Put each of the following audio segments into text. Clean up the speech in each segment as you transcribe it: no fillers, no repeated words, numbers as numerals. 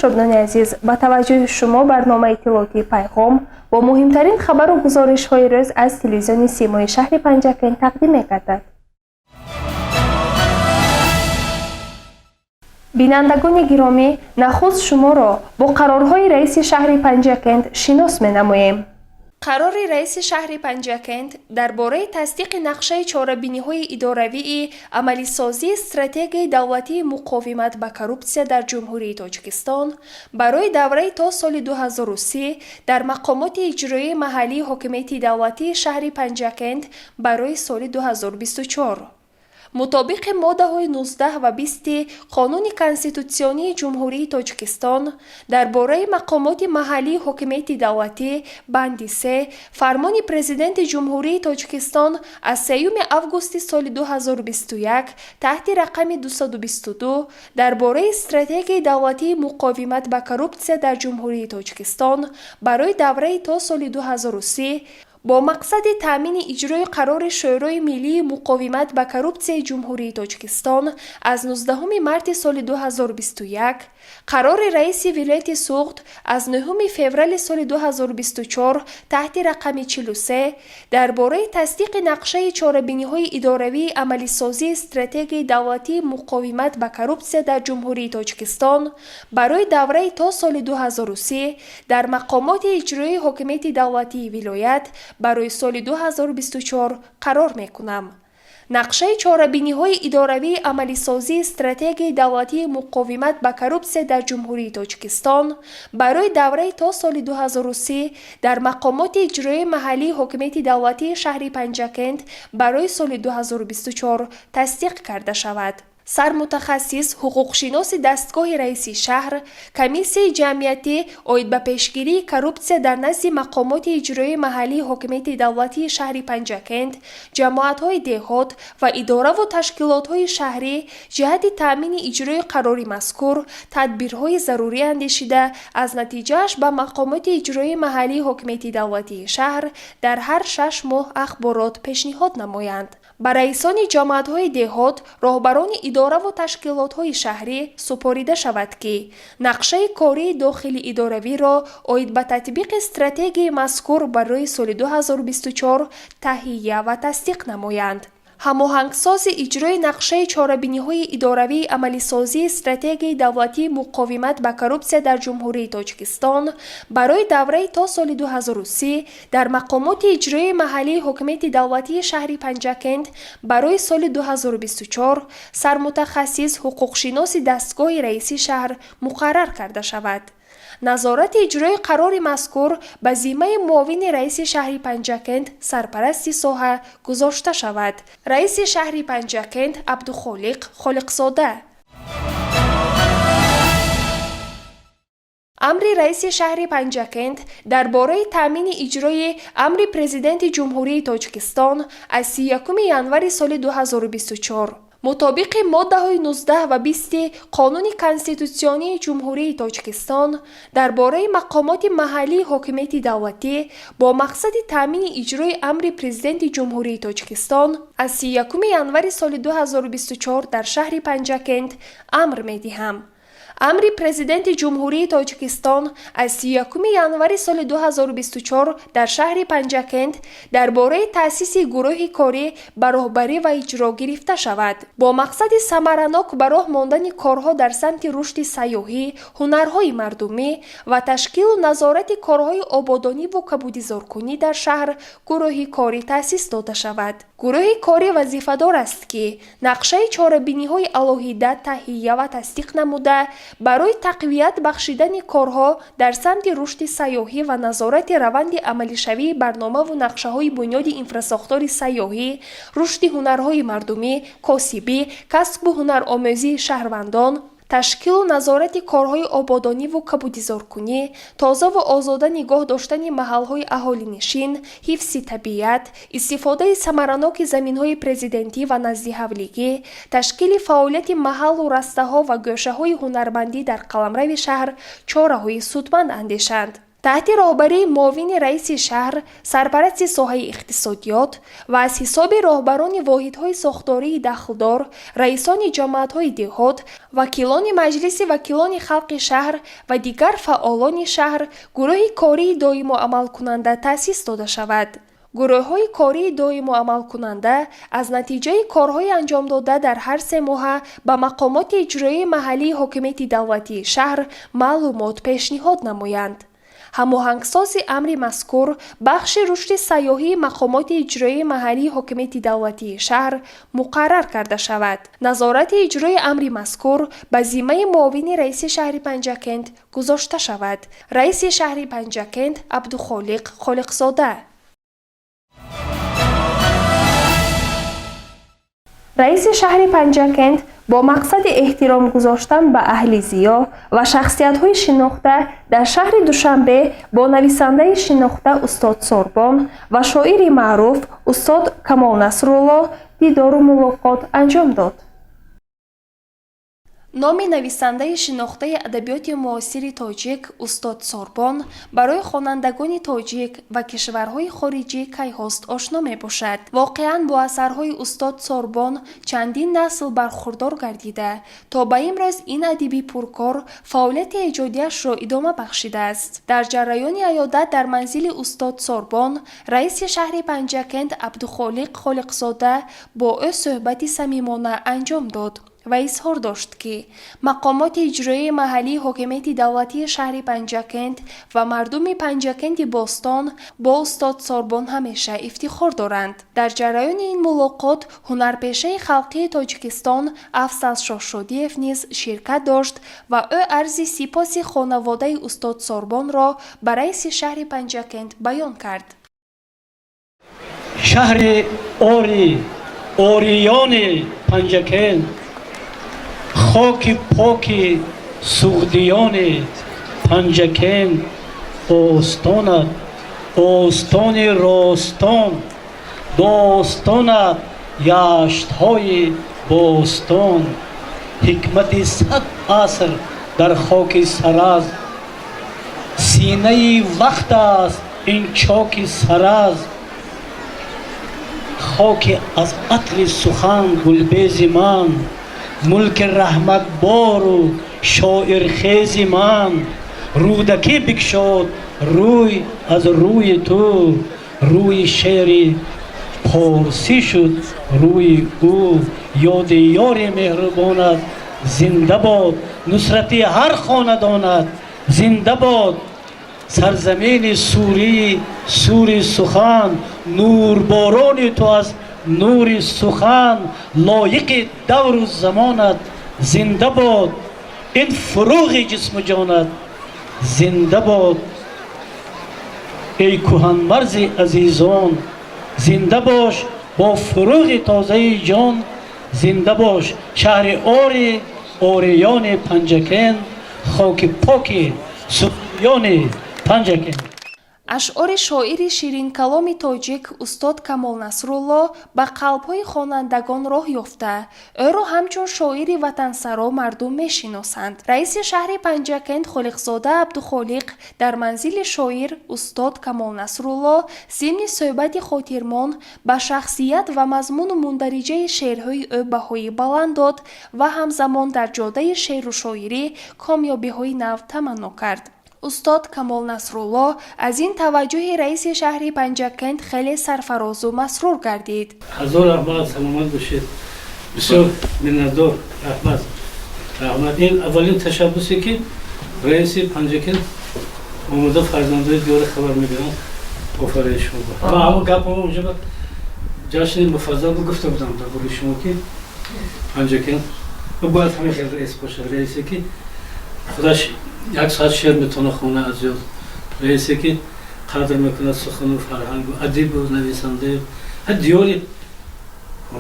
Шобинони азиз, ба таваҷҷӯҳи шумо барномаи иттилоотии «Пайғом» бо муҳимтарин хабару гузоришҳои рӯз аз телевизиони Симои шаҳри Панҷакент тақдим мегардад. Бинандагони гиромӣ, нахуст шуморо бо қарорҳои раиси шаҳри Панҷакент шинос менамоем. Қарори раиси шаҳри Панҷакент дар бораи тасдиқи нақшаи чорабиниҳои идоравии амалисозии стратегияи давлатии муқовимат ба коррупсия дар Ҷумҳурии Тоҷикистон барои давраи то соли 2030 дар мақомоти иҷроияи маҳаллии ҳокимияти давлатии шаҳри Панҷакент барои соли 2024. Мутобиқи моддаҳои 19 ва 20 Қонуни Конститутсионии Ҷумҳурии Тоҷикистон дар бораи мақомоти маҳаллии ҳокимияти давлатӣ, банди 3 Фармони Президенти Ҷумҳурии Тоҷикистон аз 3 августи соли 2021 таҳти рақами 222 дар бораи стратегияи давлатии муқовимат ба коррупсия дар Ҷумҳурии Тоҷикистон барои давраи то соли 2030, бо мақсади таъмини иҷрои қарори Шӯрои миллии муқовимат ба коррупсияи Ҷумҳурии Тоҷикистон аз 19 марти соли 2021, қарори раиси вилояти Суғд аз 9 феврали соли 2024 таҳти рақами 43 дар бораи тасдиқи нақшаи чорабиниҳои идоравии амалисозии стратегияи давлатии муқовимат ба коррупсия дар Ҷумҳурии Тоҷикистон барои давраи то соли 2030 дар мақомоти иҷроияи ҳокимияти давлатии вилоят барои соли 2024 қарор мекунам. Нақшаи чорабиниҳои идоравии амалисозии стратегияи давлатии муқовимат ба коррупсия дар Ҷумҳурии Тоҷикистон барои давраи то соли 2030 дар мақомоти иҷроияи маҳаллии ҳокимияти давлатии шаҳри Панҷакент барои соли 2024 тасдиқ карда шавад. Сармутахассис, ҳуқуқшиноси дастгоҳи раиси шаҳр, комиссияи ҷамъиятӣ оид ба пешгирии коррупсия дар назди мақомоти иҷроияи маҳаллии ҳокимияти давлатии шаҳри Панҷакент, ҷамоатҳои деҳот ва идораву ташкилотҳои шаҳрӣ ҷиҳати таъмини иҷрои қарори мазкур тадбирҳои зарурӣ андешида, аз натиҷааш ба мақомоти иҷроияи маҳаллии ҳокимияти давлатии шаҳр дар ҳар 6 моҳ ахборот пешниҳод намоянд. Ба раисони ҷамоатҳои деҳот, роҳбарони идораву ташкилотҳои шаҳрӣ супорида шавад, ки нақшаи кории дохили идоравиро оид ба татбиқи стратегияи мазкур барои соли 2024 таҳия ва тасдиқ намоянд. Ҳамоҳангсози иҷрои нақшаи чорабиниҳои идоравии амалисозии стратегияи давлатии муқовимат ба коррупсия дар Ҷумҳурии Тоҷикистон барои давраи то соли 2030 дар мақомоти иҷроияи маҳаллии ҳокимияти давлатии шаҳри Панҷакент барои соли 2024 сармутахассис, ҳуқуқшиноси дастгоҳи раиси шаҳр муқаррар карда шавад. Назорати иҷрои қарори мазкур ба зиммаи муовини раиси шаҳри Панҷакент, сарпарасти соҳа гузошта шавад. Раиси шаҳри Панҷакент Абдухолиқ Холиқзода. Амри раиси шаҳри Панҷакент дар бораи таъмини иҷрои амри Президенти Ҷумҳурии Тоҷикистон аз 31 январи соли 2024. Мутобиқи моддаҳои 19 ва 20 Қонуни Конститутсионии Ҷумҳурии Тоҷикистон дар бораи мақомоти маҳаллии ҳокимияти давлатӣ, бо мақсади таъмини иҷрои амри Президенти Ҷумҳурии Тоҷикистон аз 31 январи соли 2024 дар шаҳри Панҷакент амр медиҳам. Амри Президенти Ҷумҳурии Тоҷикистон аз 31 январи соли 2024 дар шаҳри Панҷакент дар бораи таъсиси гурӯҳи корӣ ба роҳбарӣ ва иҷро гирифта шавад. Бо мақсади самаранок ба роҳ мондани корҳо дар самти рушди сайёҳӣ, ҳунарҳои мардумӣ ва ташкилу назорати корҳои ободониву кабудизоркунӣ дар шаҳр гурӯҳи корӣ таъсис дода шавад. Гурӯҳи корӣ вазифадор аст, ки нақшаи чорабиниҳои алоҳида таҳия ва тасдиқ намуда, барои тақвият бахшидани корҳо дар самти рушди сайёҳӣ ва назорати раванди амалишавии барномаву нақшаҳои бунёди инфрасохтори сайёҳӣ, рушди ҳунарҳои мардумӣ, косибӣ, касбу ҳунаромӯзии шаҳрвандон, ташкилу назорати корҳои ободониву кабудизоркунӣ, тозаву озода нигоҳ доштани маҳалҳои аҳолинишин, ҳифзи табиат, истифодаи самараноки заминҳои президентӣ ва наздиҳавлигӣ, ташкили фаъолияти маҳаллу растаҳо ва гӯшаҳои ҳунармандӣ дар қаламрави шаҳр чораҳои судманд андешанд. Таҳти роҳбарии муовини раиси шаҳр, сарпарасти соҳаи иқтисодиёт ва аз ҳисоби роҳбарони воҳидҳои сохтории дахлдор, раисони ҷамоатҳои деҳот, вакилони Маҷлиси вакилони халқи шаҳр ва дигар фаъолони шаҳр гурӯҳи кории доимо амалкунанда таъсис дода шавад. Гурӯҳҳои кории доимо амалкунанда аз натиҷаи корҳои анҷомдода дар ҳар семоҳа ба мақомоти иҷроияи маҳаллии ҳокимияти давлатии шаҳр маълумот пешниҳод намоянд. Ҳамоҳангсози амри мазкур бахши рушди сайёҳии мақомоти иҷроияи маҳаллии ҳокимияти давлатии шаҳр муқаррар карда шавад. Назорати иҷрои амри мазкур ба зиммаи муовини раиси шаҳри Панҷакент гузошта шавад. Раиси шаҳри Панҷакент Абдухолиқ Холиқзода. Раиси шаҳри Панҷакент бо мақсади эҳтиром гузоштан ба аҳли зиё ва шахсиятҳои шинохта дар шаҳри Душанбе бо нависандаи шинохта устод Сорбон ва шоири маъруф устод Камол Насрулло дидору мулоқот анҷом дод. Номи нависандаи шинохтаи адабиёти муосири тоҷик устод Сорбон барои хонандагони тоҷик ва кишварҳои хориҷӣ кайҳост ошно мебошад. Воқеан, бо асарҳои устод Сорбон чандин насл бархурдор гардида, то ба имрӯз ин адиби пуркор фаъолияти эҷодиашро идома бахшидааст. Дар ҷараёни аёдат дар манзили устод Сорбон раиси шаҳри Панҷакент Абдухолиқ Холиқзода бо ӯ суҳбати самимона анҷом дод ва изҳор дошт, ки мақомоти иҷроияи маҳаллии ҳокимияти давлатии шаҳри Панҷакент ва мардуми Панҷакенти бостон бо устод Сорбон ҳамеша ифтихор доранд. Дар ҷараёни ин мулоқот ҳунарпешаи халқии Тоҷикистон Афзал Шоҳшодиев низ ширкат дошт ва ӯ арзи сипоси хонаводаи устод Сорбонро ба раиси шаҳри Панҷакент баён кард. Шаҳри ори ориёни Панҷакент, хоки поки суғдиёни Панҷакент, остонат остони ростон, достонат яштҳои бостон, ҳикмати 100 аср дар хоки Саразм, синаи вақт аст ин чоки Саразм, хоки аз атри сухан гулбези ман, мулки раҳматбору шоирхези ман, Рӯдакӣ бикшод рӯй аз рӯи ту, рӯи шеъри порсӣ шуд рӯи ӯ, ёди ёри меҳрубонат зинда бод, нусрати ҳар хонадонат зинда бод, сарзамини сурии сури сухан, нурборони ту аз нури сухан, лоиқи давру замонат зинда бод, ин фуруғи ҷисму ҷонат зинда бод, эй кӯҳанмарзи азизон, зинда бош бо фуруғи тозаи ҷон, зинда бош шаҳри ори ориёни Панҷакент, хоки поки суғдиёни Панҷакент. Ашъори шоири ширинкаломи тоҷик устод Камол Насрулло ба қалбҳои хонандагон роҳ ёфта, ӯро ҳамчун шоири ватансаро мардум мешиносанд. Раиси шаҳри Панҷакент Холиқзода Абдухолиқ дар манзили шоир устод Камол Насрулло зимни суҳбати хотирмон ба шахсият ва мазмуну мундариҷаи шеърҳои ӯ баҳои баланд дод ва ҳамзамон дар ҷодаи шеъру шоирӣ комёбиҳои нав таманно кард. Устод Камол Насрулло аз ин таваҷҷӯҳи раиси шаҳри Панҷакент хеле сарфарозу масрур гардид. Ҳазор раҳмат, саломат бошед, бисёр миннатдор, раҳмат, раҳмат. Ин аввалин ташаббусе, ки раиси Панҷакент омода фарзандои диёри хабар мегиранд. Офарин шумо. Ман ҳамон гапамо унҷа ба ҷашни муфаззал гуфта будам дар бораи шумо, ки Панҷакент бояд ҳамин хел раис бошад, раисе, ки худаш як соат шеър метавона хона аз ёд, раисе, ки қадр мекунад сухану фарҳангу адибу нависанде, диёри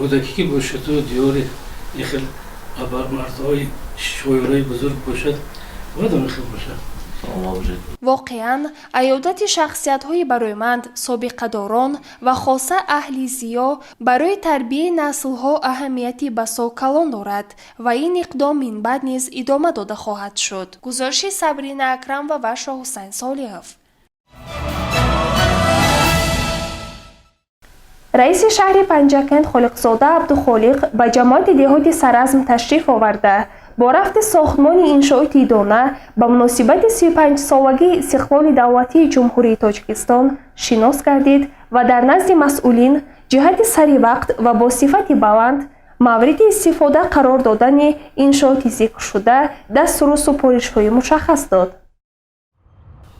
Рӯдакӣ ки бошаду диёри ин хел абармардҳои шоирои бузург бошад, бояд ҳамин хел бошад. Воқеан, аёдати шахсиятҳои барои-манд, собиқадорон ва хоса аҳли зиё барои тарбияи наслҳо аҳамияти басо калон дорад ва ин иқдом минбаъд низ идома дода хоҳад шуд. Гузориши Сабрина Акрамова ва Шоҳҳусайн Солиҳов. Раиси шаҳри Панҷакент Холиқзода Абдухолиқ ба ҷамоати деҳоти Саразм ташриф оварда, бо рафти сохтмони иншооти идона ба муносибати 35-солагии истиқлоли давлатии Ҷумҳурии Тоҷикистон шинос гардид ва дар назди масъулин ҷиҳати саривақт ва бо сифати баланд мавриди истифода қарор додани иншооти зикршуда дастуру супоришҳои мушаххас дод.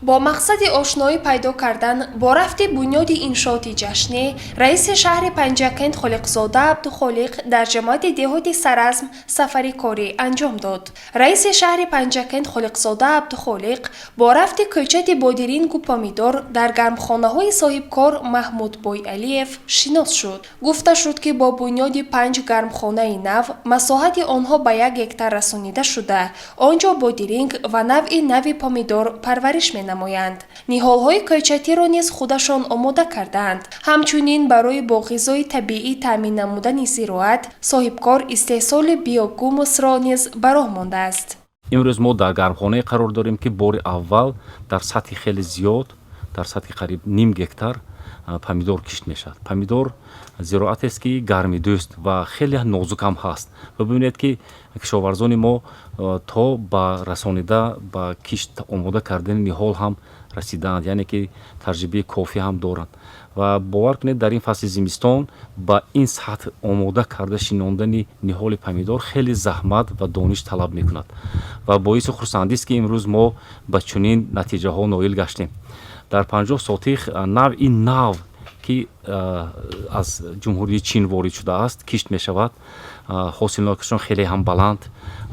Бо мақсади ошноӣ пайдо кардан бо рафти бунёди иншооти ҷашнӣ, раиси шаҳри Панҷакент Холиқзода Абдухолиқ дар ҷамоати деҳоти Саразм сафари корӣ анҷом дод. Раиси шаҳри Панҷакент Холиқзода Абдухолиқ бо рафти кӯчати бодирингу помидор дар гармхонаҳои соҳибкор Маҳмуд Бойалиев шинос шуд. Гуфта шуд, ки бо бунёди панҷ гармхонаи нав масоҳати онҳо ба 1 гектар расонида шуда, он ҷо бодиринг ва навъи нави помидор парвариш менамоянд. Ниҳолҳои кӯчатиро низ худашон омода кардаанд. Ҳамчунин барои бо ғизои табиӣ таъмин намудани зироат соҳибкор истеҳсоли биогумусро низ ба роҳ мондааст. Имрӯз мо дар гармхонае қарор дорем, ки бори аввал дар сатҳи хеле зиёд, дар сатҳи қариб ним гектар помидор кишт мешавад. Помидор зироатест, ки гармидӯст ва хеле нозук ҳам ҳаст. Ва бибинед, ки кишоварзони мо то ба расонида ба кишт омода кардани ниҳол ҳам расидаанд, яъне ки таҷрибаи кофӣ ҳам доранд. Ва бовар кунед, дар ин фасли зимистон ба ин сатҳ омода карда шинондани ниҳоли помидор хеле заҳмат ва дониш талаб мекунад. Ва боиси хурсандист, ки имрӯз мо ба чунин натиҷаҳо ноил гаштем. Дар 50 сотих навъи нав, ки аз Ҷумҳурии Чин ворид шудааст, кишт мешавад. Ҳосилнокишон хеле ҳам баланд.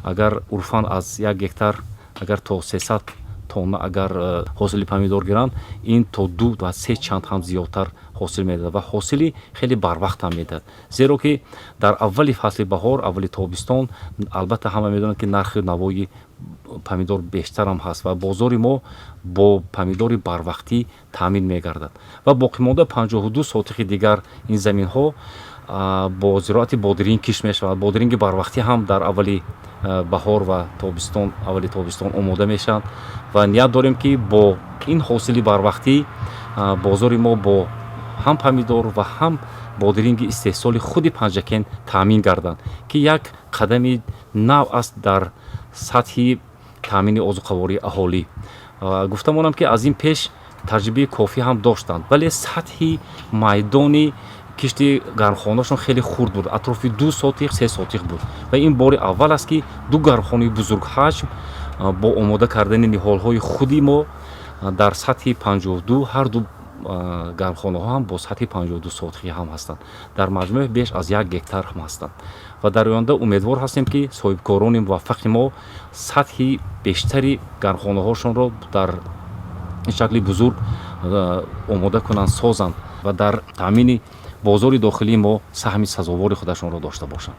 Агар урфан аз 1 гектар агар то 300 тонна агар ҳосили помидор гиранд, ин то ду ва се чанд ҳам зиёдтар ҳосил медиҳад ва ҳосили хеле барвақт ҳам медиҳад, зеро ки дар аввали фасли баҳор, аввали тобистон, албатта, ҳама медонанд, ки нархи навои помидор бештарам ҳаст ва бозори мо бо помидори барвақтӣ таъмин мегардад. Ва боқимонда 52 сотихи дигар ин заминҳо бо зироати бодиринг кишт мешавад. Бодиринги барвақтӣ ҳам дар аввали баҳор ва тобистон, аввали тобистон омода мешаванд. Ва ният дорем, ки бо ин ҳосили барвақтӣ бозори мо бо ҳам помидор ва ҳам бодиринги истеҳсоли худи Панҷакент таъмин гарданд, ки як қадами нав аст дар сатҳи таъмини озуқавории аҳолӣ. Гуфта монам, ки аз ин пеш таҷрибаи кофӣ ҳам доштанд, вале сатҳи майдони кишти гармхонаашон хеле хурд буд, атрофи 2 сотих, 3 сотих буд. Ва ин бори аввал аст, ки ду гармхонаи бузургҳаҷм бо омода кардани ниҳолҳои худи мо дар сатҳи 52, ҳарду гармхонаҳо ҳам бо сатҳи 52 сотихӣ ҳам ҳастанд, дар маҷмӯъ беш аз 1 гектар ҳам ҳастанд. Ва дар оянда умедвор ҳастем, ки соҳибкорони муваффақи мо сатҳи бештари гармхонаҳошонро дар ин шакли бузург омода кунанд, созанд ва дар таъмини бозори дохилии мо саҳми сазовори худашонро дошта бошанд.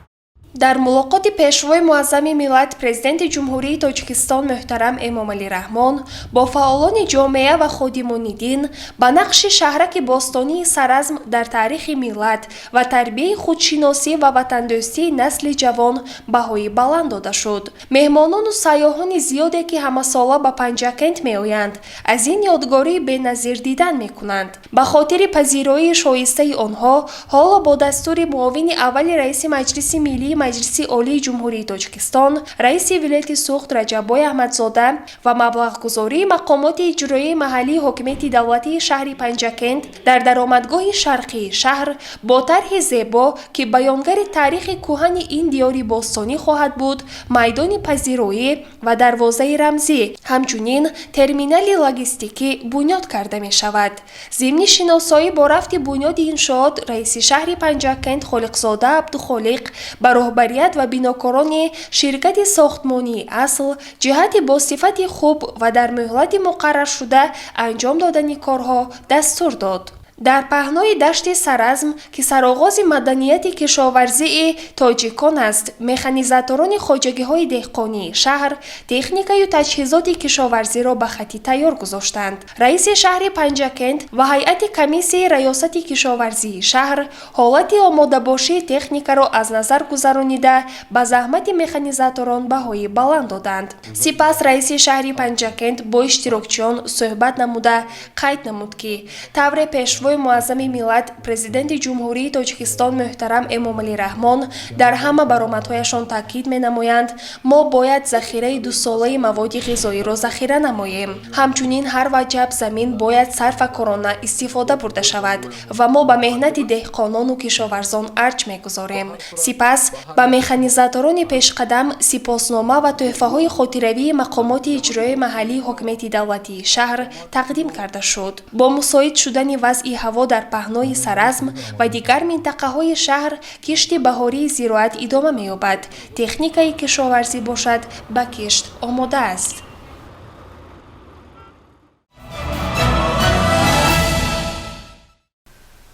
Дар мулоқоти Пешвои муаззами миллат, Президенти Ҷумҳурии Тоҷикистон муҳтарам Эмомалӣ Раҳмон бо фаъолони ҷомеа ва ходимони дин ба нақши шаҳраки бостонии Саразм дар таърихи миллат ва тарбияи худшиносӣ ва ватандӯстии насли ҷавон баҳои баланд дода шуд. Меҳмонону сайёҳони зиёде, ки ҳамасола ба Панҷакент меоянд, аз ин ёдгории беназир дидан мекунанд. Ба хотири пазироии шоистаи онҳо ҳоло бо дастури муовини аввали раиси Маҷлиси Миллии Маҷлиси Олии Ҷумҳурии Тоҷикистон, раиси вилояти Суғд Раҷаббой Аҳмадзода ва маблағгузории мақомоти иҷроияи маҳаллии ҳокимияти давлатии шаҳри Панҷакент дар даромадгоҳи шарқии шаҳр бо тарҳи зебо, ки баёнгари таърихи кӯҳани ин диёри бостонӣ хоҳад буд, майдони пазироӣ ва дарвозаи рамзӣ, ҳамчунин терминали логистикӣ бунёд карда мешавад. Зимни шиносоӣ бо рафти бунёди иншоот раиси шаҳри Панҷакент Холиқзода Абдухолиқ ба роҳбарият ва бинокорони ширкати сохтмонии «Асл» ҷиҳати бо сифати хуб ва дар муҳлати муқарраршуда анҷом додани корҳо дастур дод. Дар паҳнои дашти Саразм, ки сароғози маданияти кишоварзии тоҷикон аст, механизаторони хоҷагиҳои деҳқонии шаҳр техникаю таҷҳизоти кишоварзиро ба хати тайёр гузоштанд. Раиси шаҳри Панҷакент ва ҳайати комиссияи раёсати кишоварзии шаҳр ҳолати омодабошии техникаро аз назар гузаронида, ба заҳмати механизаторон баҳои баланд доданд. Сипас раиси шаҳри Панҷакент бо иштирокчиён суҳбат намуда, қайд намуд, ки тавре Пешвои Пешвои Муаззами миллат, Президенти Ҷумҳурии Тоҷикистон муҳтарам Эмомалӣ Раҳмон дар ҳама баромадҳояшон таъкид менамоянд, мо бояд захираи дусолаи маводи ғизоиро захира намоем. Ҳамчунин ҳар ваҷаб замин бояд сарфакорона истифода бурда шавад ва мо ба меҳнати деҳқонону кишоварзон арҷ мегузорем. Сипас ба механизаторони пешқадам сипоснома ва тӯҳфаҳои хотиравии мақомоти иҷроияи маҳаллии ҳокимияти давлатии шаҳр тақдим карда шуд. Бо мусоид шудани вазъи ҳаво дар паҳнои Саразм ва дигар минтақаҳои шаҳр кишти баҳории зироат идома меёбад. Техникаи кишоварзӣ бошад, ба кишт омода аст.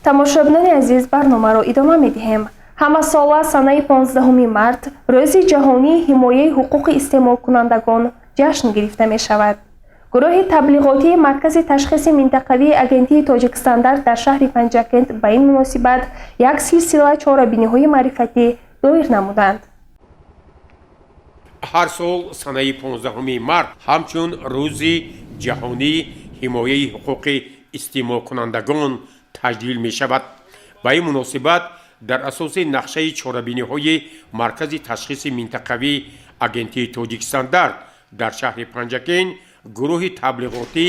Тамошобинони азиз, барномаро идома медиҳем. Ҳамасола санаи 15 март Рӯзи ҷаҳонии ҳимояи ҳуқуқи истеъмолкунандагон ҷашн гирифта мешавад. Гурӯҳи таблиғотии Маркази ташхиси минтақавии Агентии Тоҷикстандарт дар шаҳри Панҷакент ба ин муносибат як силсила чорабиниҳои маърифатӣ доир намуданд. Ҳар сол санаи 15 март ҳамчун Рӯзи ҷаҳонии ҳимояи ҳуқуқи истеъмолкунандагон таҷлил мешавад. Ба ин муносибат дар асоси нақшаи чорабиниҳои Маркази ташхиси минтақавии Агентии Тоҷикстандарт дар шаҳри Панҷакент гурӯҳи таблиғотӣ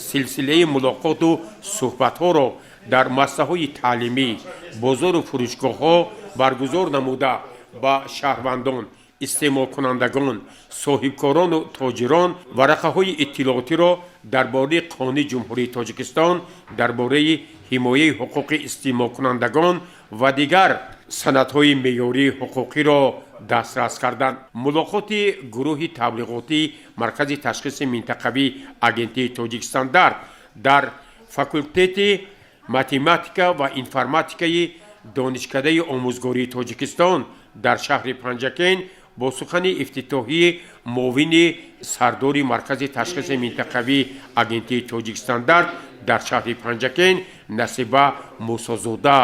силсилаи мулоқоту суҳбатҳоро дар муассисаҳои таълимӣ, бозору фурӯшгоҳҳо баргузор намуда, ба шаҳрвандон, истеъмолкунандагон, соҳибкорону тоҷирон варақаҳои иттилоотиро дар бораи Қонуни Ҷумҳурии Тоҷикистон дар бораи ҳимояи ҳуқуқи истеъмолкунандагон ва дигар санадҳои меъёрии ҳуқуқиро дастрас карданд. Мулоқоти гурӯҳи таблиғотии Маркази ташхиси минтақавии Агентии Тоҷикстандарт дар факултети математика ва информатикаи Донишкадаи омӯзгории Тоҷикистон дар шаҳри Панҷакент бо сухани ифтитоҳии муовини сардори Маркази ташхиси минтақавии Агентии Тоҷикстандарт дар шаҳри Панҷакент Насиба Мусозода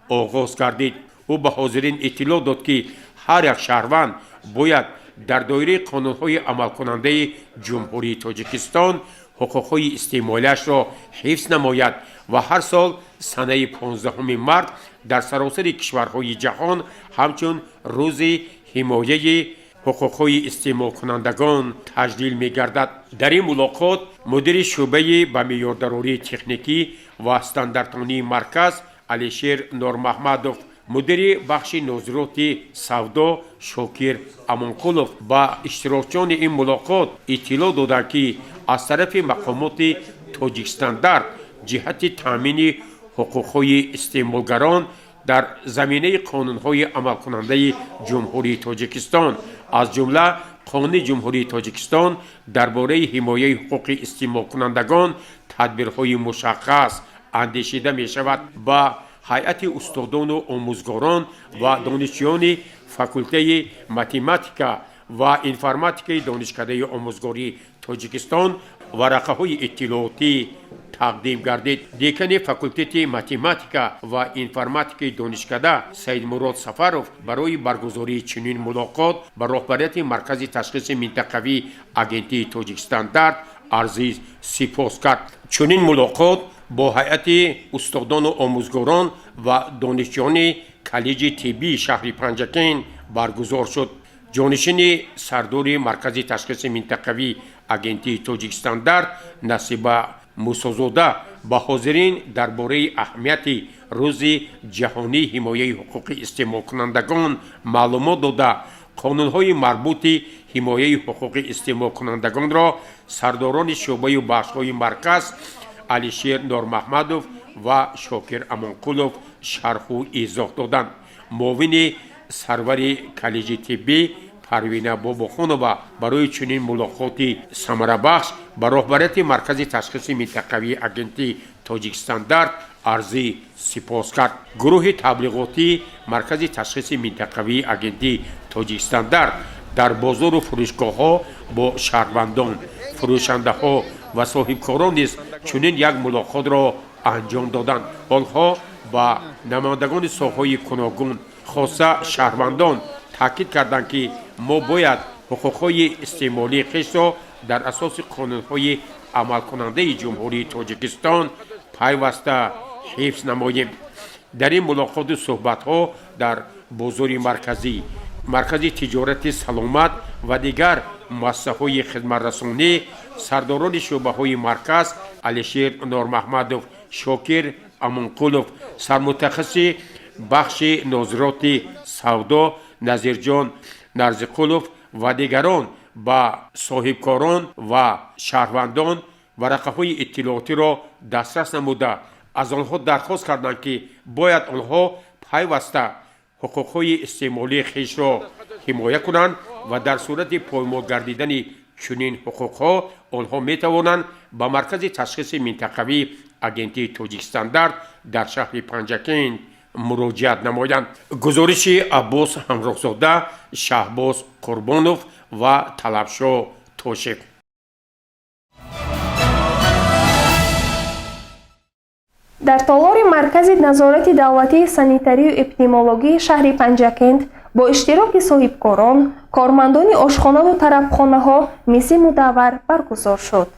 оғоз гардид. Ӯ ба ҳозирин иттилоъ дод, ки ҳар як шаҳрванд бояд дар доираи қонунҳои амалкунандаи Ҷумҳурии Тоҷикистон ҳуқуқҳои истеъмолиашро ҳифз намояд ва ҳар сол санаи 15 март дар саросари кишварҳои ҷаҳон ҳамчун Рӯзи ҳимояи ҳуқуқҳои истеъмолкунандагон таҷлил мегардад. Дар ин мулоқот мудири шӯъбаи ба меъёрдарории техникӣ ва стандартонии марказ Алишер Нормаҳмадов, мудири бахши нозироти савдо Шокир Амонқулов ба иштирокчиёни ин мулоқот иттилоъ доданд, ки аз тарафи мақомоти Тоҷикстандарт ҷиҳати таъмини ҳуқуқҳои истеъмолгарон дар заминаи қонунҳои амалкунандаи Ҷумҳурии Тоҷикистон, аз ҷумла Қонуни Ҷумҳурии Тоҷикистон дар бораи ҳимояи ҳуқуқи истеъмолкунандагон, тадбирҳои мушаххас андешида мешавад. Ба ҳайати устодону омӯзгорон ва донишҷӯёни факултаи математика ва информатикаи Донишкадаи омӯзгории Тоҷикистон варақаҳои иттилоотӣ тақдим гардид. Декани факултети математика ва информатикаи донишкада Саидмурод Сафаров барои баргузории чунин мулоқот ба роҳбарияти Маркази ташхиси минтақавии Агентии Тоҷикстандарт арзи сипос кард. Чунин мулоқот бо ҳайати устодону омӯзгорон ва донишҷӯёни коллеҷи тиббии шаҳри Панҷакент баргузор шуд. Ҷонишини сардори Маркази ташхиси минтақавии Агентии Тоҷикстандарт Насиба Мусозода ба ҳозирин дар бораи аҳамияти Рӯзи ҷаҳонии ҳимояи ҳуқуқи истеъмолкунандагон маълумот дода, қонунҳои марбути ҳимояи ҳуқуқи истеъмолкунандагонро сардорони шӯъбаю бахшҳои марказ Алишер Нормаҳмадов ва Шокир Амонқулов шарҳу изоҳ доданд. Муовини сарвари коллеҷи тиббӣ Парвина Бобохонова барои чунин мулоқоти самарабахш ба роҳбарияти Маркази ташхиси минтақавии Агентии Тоҷикстандарт арзи сипос кард. Гурӯҳи таблиғотии Маркази ташхиси минтақавии Агентии Тоҷикстандарт дар бозору фурӯшгоҳҳо бо шаҳрвандон, фурӯшандаҳо ва соҳибкорон низ чунин як мулоқотро анҷом доданд. Онҳо ба намояндагони соҳаҳои гуногун, хоса шаҳрвандон, таъкид карданд, ки мо бояд ҳуқуқҳои истеъмолии хешро дар асоси қонунҳои амалкунандаи Ҷумҳурии Тоҷикистон пайваста ҳифз намоем. Дар ин мулоқоту суҳбатҳо дар бозори марказӣ, маркази тиҷорати Саломат ва дигар муассисаҳои хизматрасонӣ сардорони шӯъбаҳои марказ Алишер Нормаҳмадов, Шокир Амонқулов, сармутахассиси бахши нозироти савдо Назирҷон Нарзиқулов ва дигарон ба соҳибкорон ва шаҳрвандон варақаҳои иттилоотиро дастрас намуда, аз онҳо дархост карданд, ки бояд онҳо пайваста ҳуқуқҳои истеъмолии хешро ҳимоя кунанд ва дар сурати поймол гардидани чунин ҳуқуқҳо онҳо метавонанд ба маркази ташхиси минтақавии агентии Тоҷикстандарт дар шаҳри Панҷакент муроҷиат намоянд. Гузориши Аббос Ҳамроҳзода, Шаҳбоз Қурбонов ва Талабшо Тошев. Дар толори Маркази назорати давлатии санитарию эпидемиологии шаҳри Панҷакент бо иштироки соҳибкорон, кормандони ошхонаву тарабхонаҳо мизи мудаввар баргузор шуд.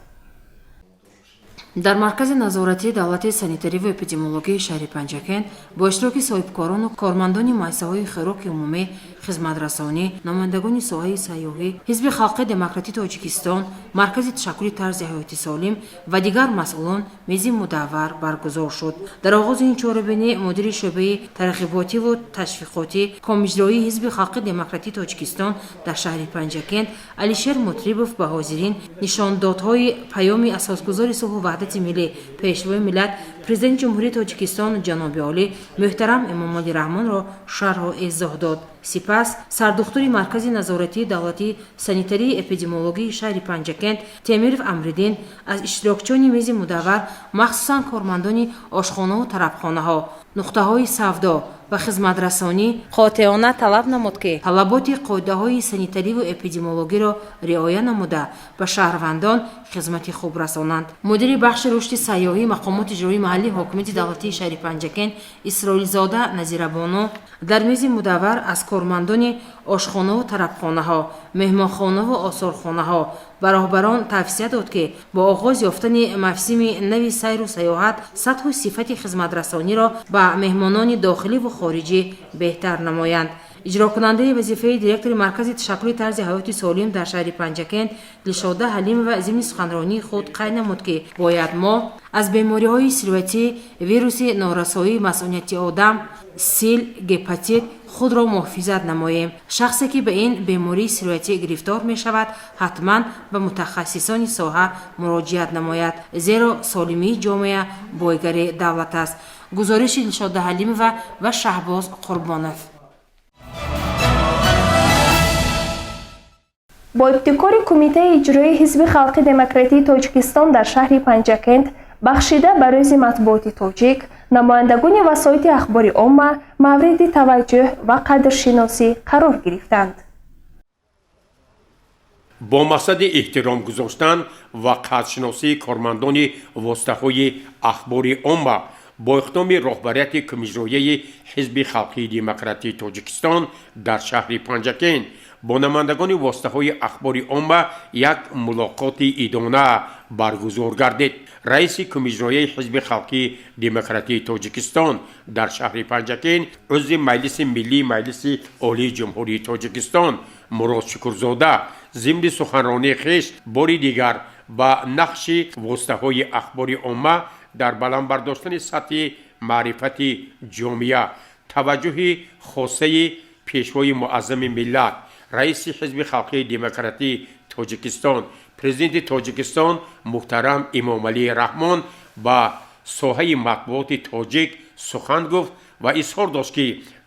Дар Маркази назоратии давлатии санитариву эпидемиологии шаҳри Панҷакент бо иштироки соҳибкорону кормандони муассисаҳои хӯроки умумӣ, хизматрасонӣ, намояндагони соҳаи сайёҳӣ, Ҳизби халқии демократии Тоҷикистон, Маркази ташаккули тарзи ҳаёти солим ва дигар масъулон мизи мудаввар баргузор шуд. Дар оғози ин чорабинӣ мудири шӯъбаи тарғиботиву ташвиқотӣ Комиҷроии Ҳизби халқии демократии Тоҷикистон дар шаҳри Панҷакент Алишер Мутрибов ба ҳозирин нишондодҳои Паёми Асосгузори сулҳу ваҳдати миллӣ, Пешвои миллат, Президенти Ҷумҳурии Тоҷикистон ҷаноби олӣ муҳтарам Эмомалӣ Раҳмонро шарҳу эзоҳ дод. Сипас сардухтури Маркази назоратии давлатии санитарии эпидемиологии шаҳри Панҷакент Темиров Амриддин аз иштирокчиёни мизи мудаввар, махсусан кормандони ошхонаву тарабхонаҳо, нуқтаҳои савдо ва хизматрасонӣ қотеона талаб намуд, ки талаботи қоидаҳои санитариву эпидемиологиро риоя намуда, ба шаҳрвандон хизмати хуб расонанд. Мудири бахши рушди сайёҳӣ мақомоти иҷроии маҳаллии ҳокимияти давлатии шаҳри Панҷакент Исроилзода Назирабону дар мизи мудаввар аз кормандони ошхонаву тарабхонаҳо, меҳмонхонаву осорхонаҳо ба роҳбарон тавсия дод, ки бо оғоз ёфтани мавсими нави сайру сайёҳат сатҳу сифати хизматрасониро ба меҳмонони дохиливу хориҷӣ беҳтар намоянд. Иҷрокунандаи вазифаи директори Маркази ташаккули тарзи ҳаёти солим дар шаҳри Панҷакент Дилшода Ҳалимова зимни суханронии худ қайд намуд, ки бояд мо аз бемориҳои сироятӣ, вируси норасоии масунияти одам, сил, гепатит худро муҳофизат намоем. Шахсе ки ба ин бемории сироятӣ гирифтор мешавад, ҳатман ба мутахассисони соҳа муроҷиат намояд, зеро солимии ҷомеа бойгарии давлат аст. Гузориши Дилшода Ҳалимова ва Шаҳбоз Қурбонов. Бо ибтикори Кумитаи иҷроии Ҳизби халқи демократии Тоҷикистон дар шаҳри Панҷакент бахшида ба Рӯзи матбуоти тоҷик намояндагони васоити ахбори омма мавриди таваҷҷӯҳ ва қадршиносӣ қарор гирифтанд. Бо мақсади эҳтиром гузоштан ва қадршиносии кормандони воситаҳои ахбори омма бо иқдоми роҳбарияти Кумиҷроияи Ҳизби халқии демократии Тоҷикистон дар шаҳри Панҷакент бо намояндагони воситаҳои ахбори омма як мулоқоти идона баргузор гардид. Раиси Кумиҷроияи Ҳизби халқии демократии Тоҷикистон дар шаҳри Панҷакент, узви Маҷлиси Миллии Маҷлиси Олии Ҷумҳурии Тоҷикистон Мурод Шукурзода зимни суханронии хеш бори дигар ба нақши воситаҳои ахбори омма дар баланд бардоштани сатҳи маърифати ҷомеа, таваҷҷӯҳи хосаи Пешвои муаззами миллат, раиси Ҳизби халқии демократии Тоҷикистон, Президенти Тоҷикистон муҳтарам Эмомалӣ Раҳмон ба соҳаи матбуоти тоҷик сухан гуфт ва изҳор дошт, ки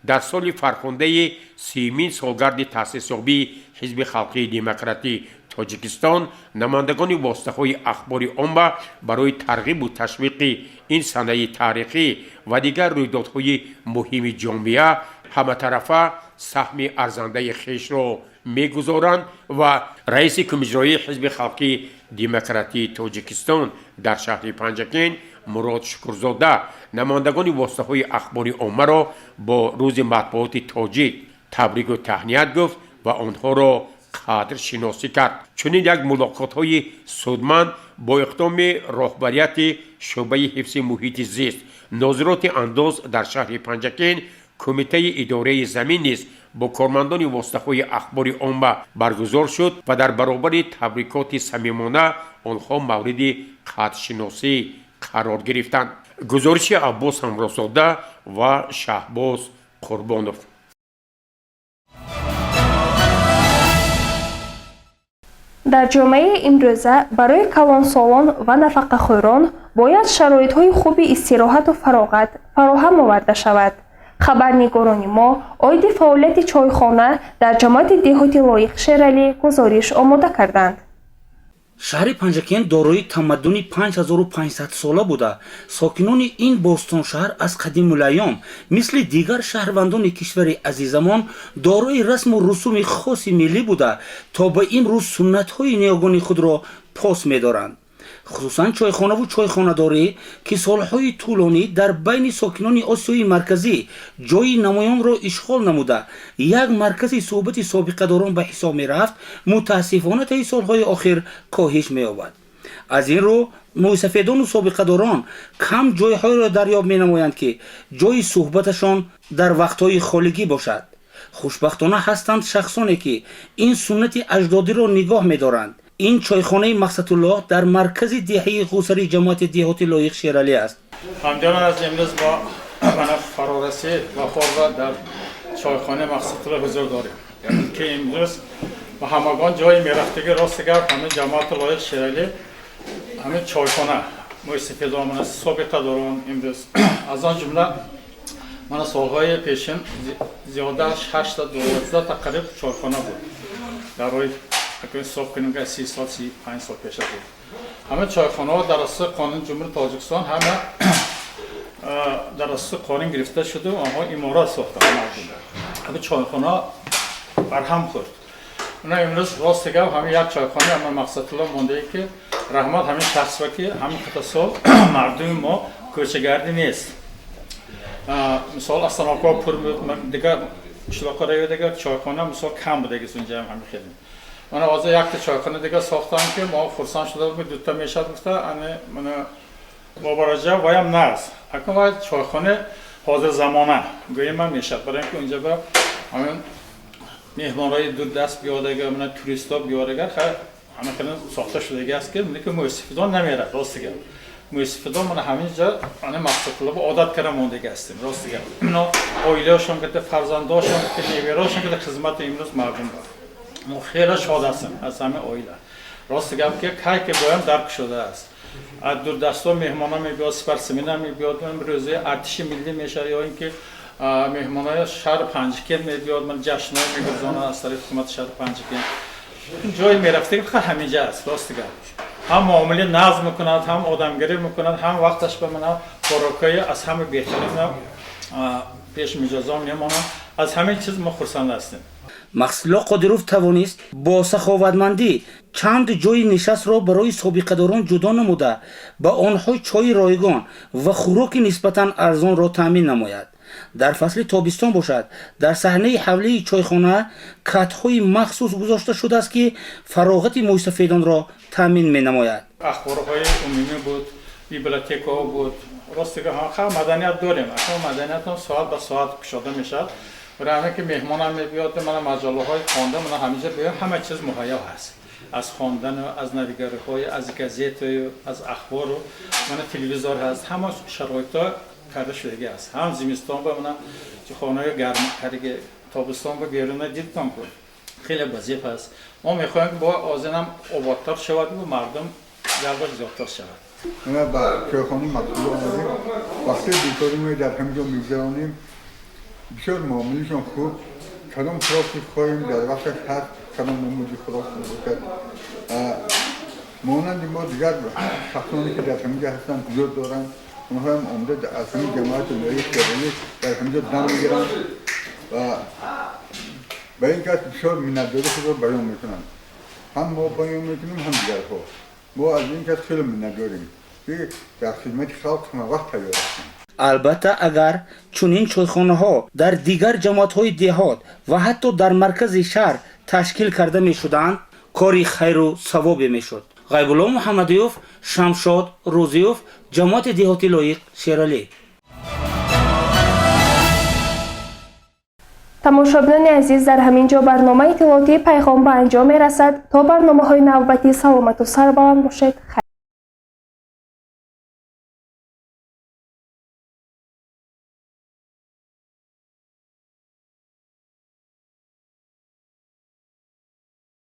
дар соли фархундаи 30-умин солгарди таъсисёбии Ҳизби халқии демократии Тоҷикистон намояндагони воситаҳои ахбори омма барои тарғибу ташвиқи ин санаи таърихӣ ва дигар рӯйдодҳои муҳими ҷомеа ҳаматарафа саҳми арзандаи хешро мегузоранд. Ва раиси Кумиҷроии Ҳизби халқии демократии Тоҷикистон дар шаҳри Панҷакент Мурод Шукурзода намояндагони воситаҳои ахбори оммаро бо Рӯзи матбуоти тоҷик табрику таҳният гуфт ва онҳоро Қадршиносӣ кард. Чунин як мулоқотҳои судманд бо иқдоми роҳбарияти шӯъбаи ҳифзи муҳити зист, нозироти андоз дар шаҳри Панҷакент, Кумитаи идораи замин низ бо кормандони воситаҳои ахбори омма баргузор шуд ва дар баробари табрикоти самимона онҳо мавриди қадршиносӣ қарор гирифтанд. Гузориши Аббос Ҳамроҳзода ва Шаҳбоз Қурбонов. Дар ҷомеаи имрӯза барои калонсолон ва нафақахӯрон бояд шароитҳои хуби истироҳату фароғат фароҳам оварда шавад. Хабарнигорони мо оиди фаъолияти чойхона дар ҷамоати деҳоти Лоиқ Шералӣ гузориш омода карданд. Шаҳри Панҷакент дорои тамаддуни 5500 сола буда, сокинони ин бостоншаҳр аз қадимулайём мисли дигар шаҳрвандони кишвари азизамон дорои расму русуми хоси миллӣ буда, то ба имрӯз суннатҳои ниёгони худро пос медоранд. Хусусан чойхонаву чойхонадорӣ, ки солҳои тӯлонӣ дар байни сокинони Осиёи Марказӣ ҷойи намоёнро ишғол намуда, як маркази суҳбати собиқадорон ба ҳисоб мерафт, мутаассифона, таи солҳои охир коҳиш меёбад. Аз ин рӯ мӯйсафедону собиқадорон кам ҷойҳоеро дарёб менамоянд, ки ҷойи суҳбаташон дар вақтҳои холигӣ бошад. Хушбахтона, ҳастанд шахсоне, ки ин суннати аҷдодиро нигоҳ медоранд. Ин чойхонаи Мақсадуллоҳ дар маркази деҳаи Ғусари ҷамоати деҳоти Лоиқ Шералӣ аст. Ҳамдиёрон, аз имрӯз мо мана фарорасӣ баҳорро дар чойхонаи Мақсадуллоҳ ҳузур дорем, ки имрӯз ба ҳамагон ҷои мерафтагӣ, рости гап, ҳамин ҷамоати Лоиқ Шералӣ, ҳамин чойхона мӯйсафедон, мана собиқадорон имрӯз, аз он ҷумла мана солҳои пешин зиёда аз ҳашта 12та қариб чойхона буд. Дар роҳи ҳисоб кунем, ки 30 сол, 35 сол пеша буд. Ҳама чойхонаҳо дар асоси қонуни Ҷумҳури Тоҷикистон ҳама дар асоси қонун гирифта шуду онҳо иморат сохтанд. Ҳама чойхона барҳам хӯрд. Уна имрӯз, рости гап, ҳамин як чойхона ама Мақсадулло мондае, ки раҳмат ҳамин шахсва, ки ҳамин қата сол мардуми мо кӯчагардӣ нест. Мисол, остановкаҳо пур буд, дигар қишлоққа раведагар чойхона, мисол, кам будагист. Унҷаам ҳамин хеле. Мана ҳозир якта чойхона дигар сохтам, ки мо хурсанд шуда будем, дута мешавад гуфта. Ани мана Бобораҷаб ваям нағз акун вай чойхона ҳозир замона гӯем ман мешавад, барои ин ки унҷа ба ҳамин меҳмонҳои дурдаст биёдагар, мана туристҳо биёдагар, ҳама хеле сохта шудаги аст, ки ки мӯйсафедон намерад. Рости гап, мӯйсафедон мана ҳамин ҷо ана Мақсадулло одат карда мондаги ҳастем. Рости гап, ино оилаашон ката, фарзандошон ката, невараошон ката хизмати имрӯз мардум ба мо хеле шод ҳастем аз ҳамин оила. Рости гап, ки кай ки боям, дар кушодааст. Аз дурдастҳо меҳмонҳо мебиёд, спортсмена мебиёд, рӯзи артиши миллӣ мешавад ё ин ки меҳмонҳои шаҳри Панҷакент мебиёд, ман ҷашнҳо мегузаронад аз тарафи ҳукумати шаҳри Панҷакент. Ҷои мерафтагӣ фақат ҳаминҷа аст. Рости гап, ҳам муомила нағз мекунад, ҳам одамгирӣ мекунад, ҳам вақташ ба мана хӯрокҳои аз ҳама беҳтарин пеш миҷозон мемонад. Аз ҳамин чиз мо хурсанд ҳастем. Мақсудулло Қодиров тавонист бо саховатмандӣ чанд ҷойи нишастро барои собиқадорон ҷудо намуда, ба онҳо чойи ройгон ва хӯроки нисбатан арзонро таъмин намояд. Дар фасли тобистон бошад, дар саҳнаи ҳавлии чойхона катҳои махсус гузошта шудааст, ки фароғати мӯйсафедонро таъмин менамояд. Ахборҳои умумӣ буд, библиотекаҳо буд. Рости маданият дорем, акнун маданиятам соат ба соат кушода мешавад. Барои ҳамин ки меҳмонам мебиёд, мана маҷаллаҳои хонда, мана ҳаминҷа биё, ҳама чиз муҳайё ҳаст, аз хондану аз навигариҳои, аз газетаю, аз ахбору, мана телевизор ҳаст, ҳама шароитҳо карда шудагӣ аст. Ҳам зимистон ба мана хонаҳои гарм кардаги, тобистон ба беруна дидтон ку, хеле вазиф аст. Мо мехоҳем, ки бо озинам ободтар шавад ва мардум ҷалбаш зиёдтар шавад. Ба чойхонаи Мақсудулло омадем, вақти бекорӣ мо дар ҳаминҷо мегузаронем. Бисёр муомилашон хуб, кадом хӯрок хоҳем, дар вақташ ҳаст, кадом намуди хӯрок бошад. Монанди мо дигар шахсоне ки дар ҳаминҷо ҳастанд, ҳузур доранд, онҳоам омада аз ҳамин ҷамоати Лоиқ Шералӣ дар ҳаминҷо дам мегиранд ва ба ин кас бисёр миннатдорӣ худро баён мекунанд. Ҳам мо баён мекунем, ҳам дигарҳо. Мо аз ин кас хеле миннатдорем, ки дар хидмати халқ ҳама вақт тайёр ҳастанд. Албатта, агар чунин чойхонаҳо дар дигар ҷамоатҳои деҳот ва ҳатто дар маркази шаҳр Ташкил карда мешуданд, кори хайру савобе мешуд. Ғайбулло Муҳаммадиёв, Шамшод Рӯзиёв, ҷамоати деҳоти Лоиқ, Шералӣ. Тамошобинони азиз, дар ҳамин ҷо барномаи иттилоотии «Пайғом» ба анҷом мерасад. То барномаҳои навбатӣ саломату сарбаланд бошед.